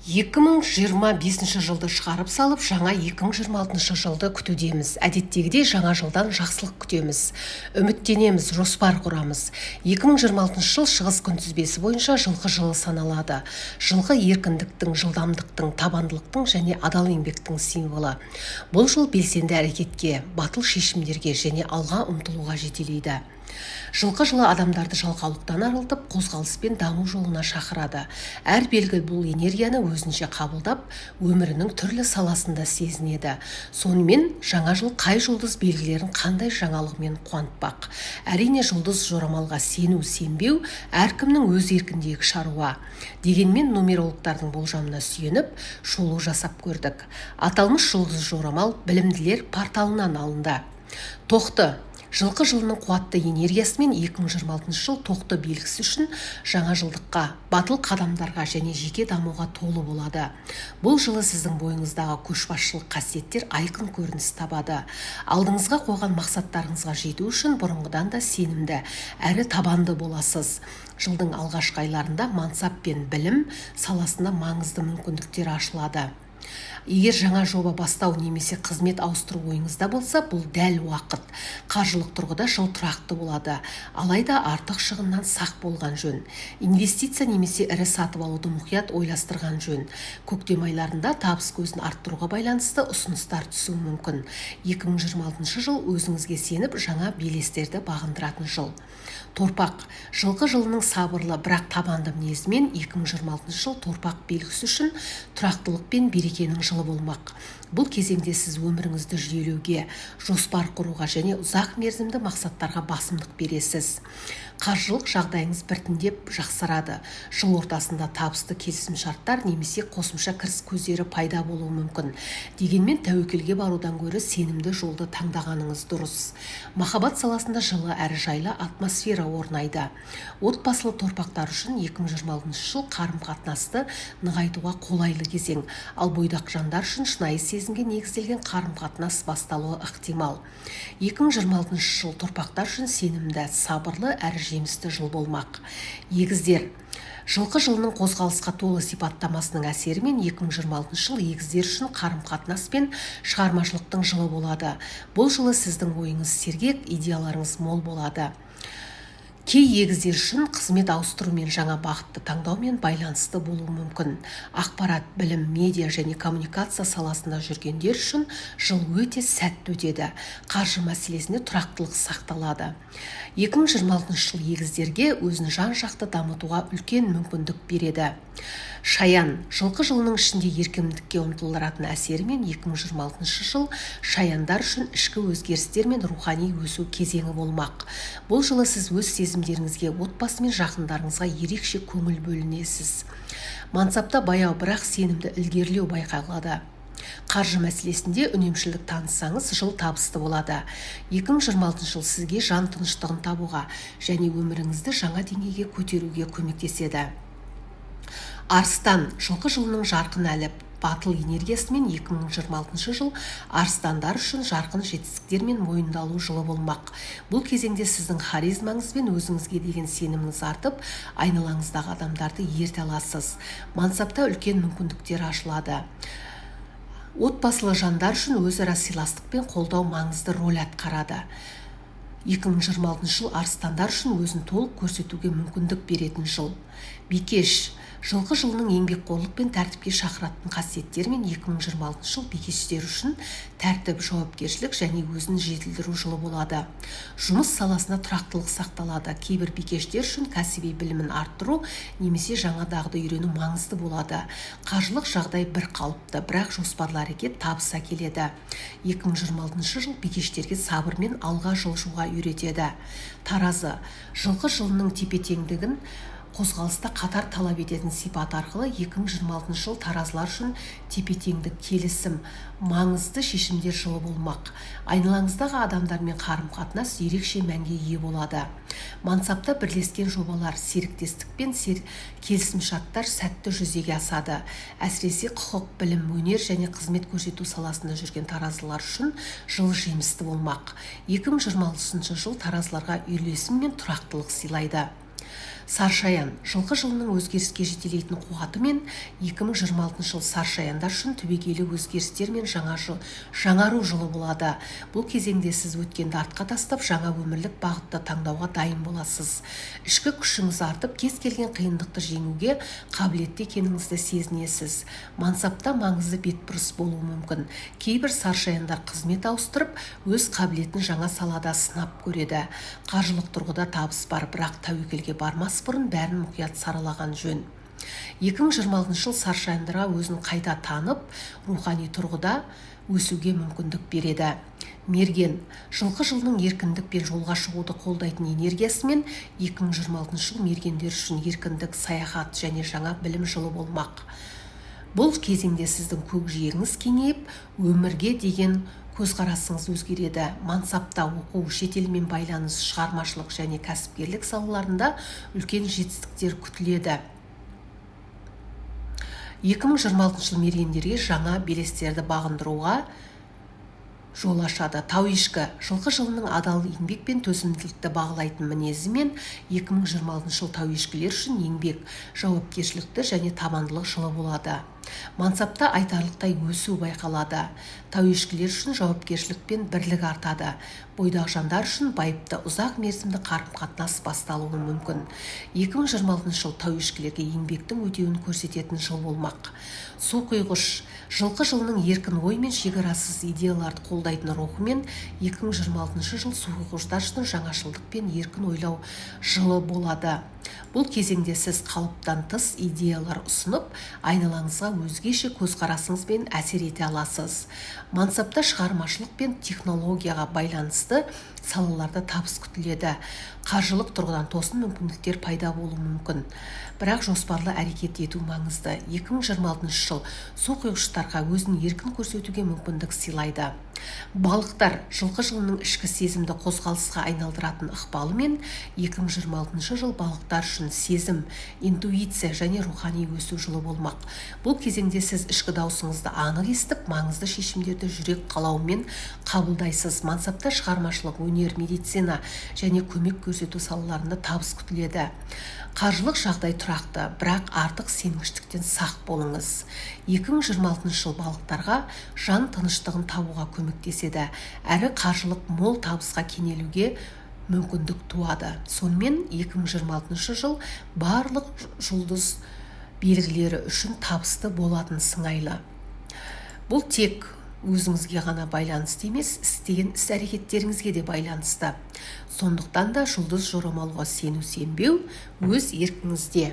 2025 жылды шығарып салып, жаңа 2026 жылды күтудеміз. Әдеттегідей жаңа жылдан жақсылық күтеміз, үміттенеміз, жоспар құрамыз. 2026 жыл шығыс күнтізбесі бойынша жылқы жылы саналады. Жылқы еркіндіктің, жылдамдықтың, табандылықтың және адал еңбектің символы. Бұл жыл белсенді әрекетке, батыл шешімдерге және алға ұмтылуға жетелейді. Жылқы жылы адамдарды жалқаулықтан арылтып, қозғалыс пен даму жолына шақырады. Әр белгі бұл энергияны өзінше қабылдап, өмірінің түрлі саласында сезінеді. Сонымен, жаңа жыл қай жұлдыз белгілерін қандай жаңалығымен қуантпақ? Әрине, жұлдыз жорамалға сену, сенбеу әркімнің өз еркіндегі шаруа. Дегенмен нумерологтардың болжамына сүйеніп, шолу жасап көрдік. Аталмыш жұлдыз жорамал білімділер порталынан алынды. Тоқты. Жылқы жылының қуатты энергиясымен 2026 жыл тоқты белгісі үшін жаңа жылдыққа, батыл қадамдарға және жеке дамуға толы болады. Бұл жылы сіздің бойыңыздағы көшбасшылық қасиеттер айқын көрініс табады. Алдыңызға қойған мақсаттарыңызға жету үшін бұрынғыдан да сенімді әрі табанды боласыз. Жылдың алғашқы айларында мансап пен білім саласында маңызды мүмкіндіктер ашылады. Егер жаңа жоба бастау немесе қызмет ауыстыру ойыңызда болса, бұл дәл уақыт. Қаржылық тұрғыда жыл тұрақты болады. Алайда артық шығыннан сақ болған жөн. Инвестиция немесе ірі сатып алуды мұқият ойластырған жөн. Көктем айларында табыс көзін арттыруға байланысты ұсыныстар түсуі мүмкін. 2026 жыл өзіңізге сеніп, жаңа белестерді бағындыратын жыл. Торпақ. Жылқы жылының сабырлы, бірақ табанды мінезімен 2026 жыл торпақ белгісі үшін тұрақтылық пен берекенің жылы болмақ. Бұл кезеңде сіз өміріңізді жүйелеуге, жоспар құруға және ұзақ мерзімді мақсаттарға басымдық бересіз. Қаржылық жағдайыңыз біртіндеп жақсарады. Жыл ортасында табысты келісімшарттар немесе қосымша кіріс көздері пайда болуы мүмкін. Дегенмен тәуекелге барудан гөрі сенімді жолды таңдағаныңыз дұрыс. Махаббат саласында жылы әрі жайлы атмосфера орнайды. Отбасылы торпақтар үшін 2026 жыл қарым-қатынасты нығайтуға қолайлы кезең, ал бойдақ жандар үшін шынайы сезімге негізделген қарым-қатынас басталуы ықтимал. 2026 жыл торпақтар үшін сенімді, сабырлы әрі жемісті жыл болмақ. Егіздер. Жылқы жылының қозғалысқа толы сипаттамасының әсерімен 2026 жыл егіздер үшін қарым-қатынас пен шығармашылықтың жылы болады. Бұл жылы сіздің ойыңыз сергек, идеяларыңыз мол болады. Кей егіздер үшін қызмет ауыстыру мен жаңа бағытты таңдаумен байланысты болуы мүмкін. Ақпарат, білім, медиа және коммуникация саласында жүргендер үшін жыл өте сәтті өтеді. Қаржы мәселесінде тұрақтылық сақталады. 2026 жыл егіздерге өзін жан-жақты дамытуға үлкен мүмкіндік береді. Шаян. Жылқы жылының ішінде еркіндікке ұмтылдыратын әсерімен 2026 жыл шаяндар үшін ішкі өзгерістер мен рухани өсу кезеңі болмақ. Бұл жылы сіз өз сезімдеріңізге, отбасы мен жақындарыңызға ерекше көңіл бөлінесіз. Мансапта баяу, бірақ сенімді ілгерілеу байқалады. Қаржы мәселесінде үнемшілдік танытсаңыз, жыл табысты болады. 2026 жыл сізге жан тыныштығын табуға және өміріңізді жаңа деңгейге көтеруге көмектеседі. Арыстан. Жылқы жылының жарқын әлі батыл энергиясымен 2026 жыл арыстандар үшін жарқын жетістіктер мен мойындалу жылы болмақ. Бұл кезеңде сіздің харизмаңыз бен өзіңізге деген сеніміңіз артып, айналаңыздағы адамдарды ерте аласыз. Мансапта үлкен мүмкіндіктер ашылады. Отбасылы жандар үшін өзара сыйластық пен қолдау маңызды роль атқарады. 2026 жыл арыстандар үшін өзін толық көрсетуге мүмкіндік беретін жыл. Бикеш. Жылқы жылының еңбекқорлық пен тәртіпке шақыратын қасиеттерімен 2026 жыл бикештер үшін тәртіп, жауапкершілік және өзін жетілдіру жылы болады. Жұмыс саласында тұрақтылық сақталады. Кейбір бикештер үшін кәсіби білімін арттыру немесе жаңа дағды үйрену маңызды болады. Қаржылық жағдай бір қалыпты, бірақ жоспарлы әрекет табыс әкеледі. 2026 жыл бикештерге сабырмен алға жылжуға үйретеді. Таразы. Жылқы жылының тепе-теңдігін қозғалыста қатар талап ететін сипат арқылы 2026 жыл таразылар үшін тепе-теңдік, келісім, маңызды шешімдер жылы болмақ. Айналаңыздағы адамдармен қарым-қатынас ерекше мәнге ие болады. Мансапта бірлескен жобалар, серіктестік пен келісімшарттар сәтті жүзеге асады. Әсіресе құқық, білім, өнер және қызмет көрсету саласында жүрген таразылар үшін жыл жемісті болмақ. 2026 жыл таразыларға үйлесім мен тұрақтылық сыйлайды. Саршаян жылқы жылының өзгеріске жетелейтін қуатымен 2026 жыл саршаяндар үшін түбегейлі өзгерістер мен жаңару жылы болады. Бұл кезеңде сіз өткенді артқа тастап, жаңа өмірлік бағытты таңдауға дайын боласыз. Ішкі күшіңіз артып, кез келген қиындықты жеңуге қабілетті екеніңізді сезінесіз. Мансапта маңызды бетбұрыс болуы мүмкін. Кейбір саршаяндар қызмет ауыстырып, өз қабілетін жаңа салада сынап көреді. Қаржылық тұрғыда табыс бар, бірақ тәуекелге бармас бұрын бәрін мұқият саралаған жөн. 2026 жыл саршаяндарға өзін қайта танып, рухани тұрғыда өсуге мүмкіндік береді. Мерген жылқы жылының еркіндік пен жолға шығуды қолдайтын энергиясымен 2026 жыл мергендер үшін еркіндік, саяхат және жаңа білім жылы болмақ. Бұл кезеңде сіздің көкжиегіңіз кеңейіп, өмірге деген көзқарасыңыз өзгереді. Мансапта, оқу, шетелмен байланыс, шығармашылық және кәсіпкерлік салаларында үлкен жетістіктер күтіледі. 2026 жыл мергендерге жаңа белестерді бағындыруға жол ашады. Тау ешкі жылқы жылының адал еңбек пен төзімділікті бағалайтын мінезімен 2026 жыл тау ешкілер үшін еңбек, жауапкершілікті және табандылық жылы болады. Мансапта айтарлықтай өсу байқалады. Тау ешкілер үшін жауапкершілік пен бірлік артады. Бойдақ жандар үшін байыпты ұзақ мерзімді қарым-қатынас басталуы мүмкін. 2026 жыл тау ешкілерге еңбектің өтеуін көрсететін жыл болмақ. Су құйғыш жылқы жылының еркін ой мен шекарасыз идеяларды қолдайтын рухымен 2026 жыл су құйғыштар үшін жаңашылдық пен еркін ойлау жылы болады. Бұл кезеңде сіз қалыптан тыс идеялар ұсынып, айналаңызға өзгеше көзқарасыңызбен әсер ете аласыз. Мансапта шығармашылық пен технологияға байланысты салаларда табыс күтіледі. Қаржылық тұрғыдан тосын мүмкіндіктер пайда болуы мүмкін. Бірақ жоспарлы әрекет ету маңызды. 2026 жыл су құйғыштарға өзін еркін көрсетуге мүмкіндік сыйлайды. Балықтар жылқы жылының ішкі сезімді қозғалысқа айналдыратын ықпалымен 2026 жыл балықтар үшін сезім, интуиция және рухани өсу жылы болмақ. Бұл кезеңде сіз ішкі даусыңызды анық естіп, маңызды шешімдерді жүрек қалауымен қабылдайсыз. Мансапта шығармашылық, өнер, медицина және көмек көрсету салаларында табыс күтіледі. Қаржылық жағдай тұрақты, бірақ артық сенгіштіктен сақ болыңыз. 2026 жыл балықтарға жан тыныштығын табуға көмектеседі, әрі қаржылық мол табысқа кенелуге мүмкіндік туады. Сонымен 2026 жыл барлық жұлдыз белгілері үшін табысты болатын сыңайлы. Бұл тек өзіңізге ғана байланысты емес, істеген іс-әрекеттеріңізге де байланысты. Сондықтан да жұлдыз жорамалға сену-сенбеу өз еркіңізде.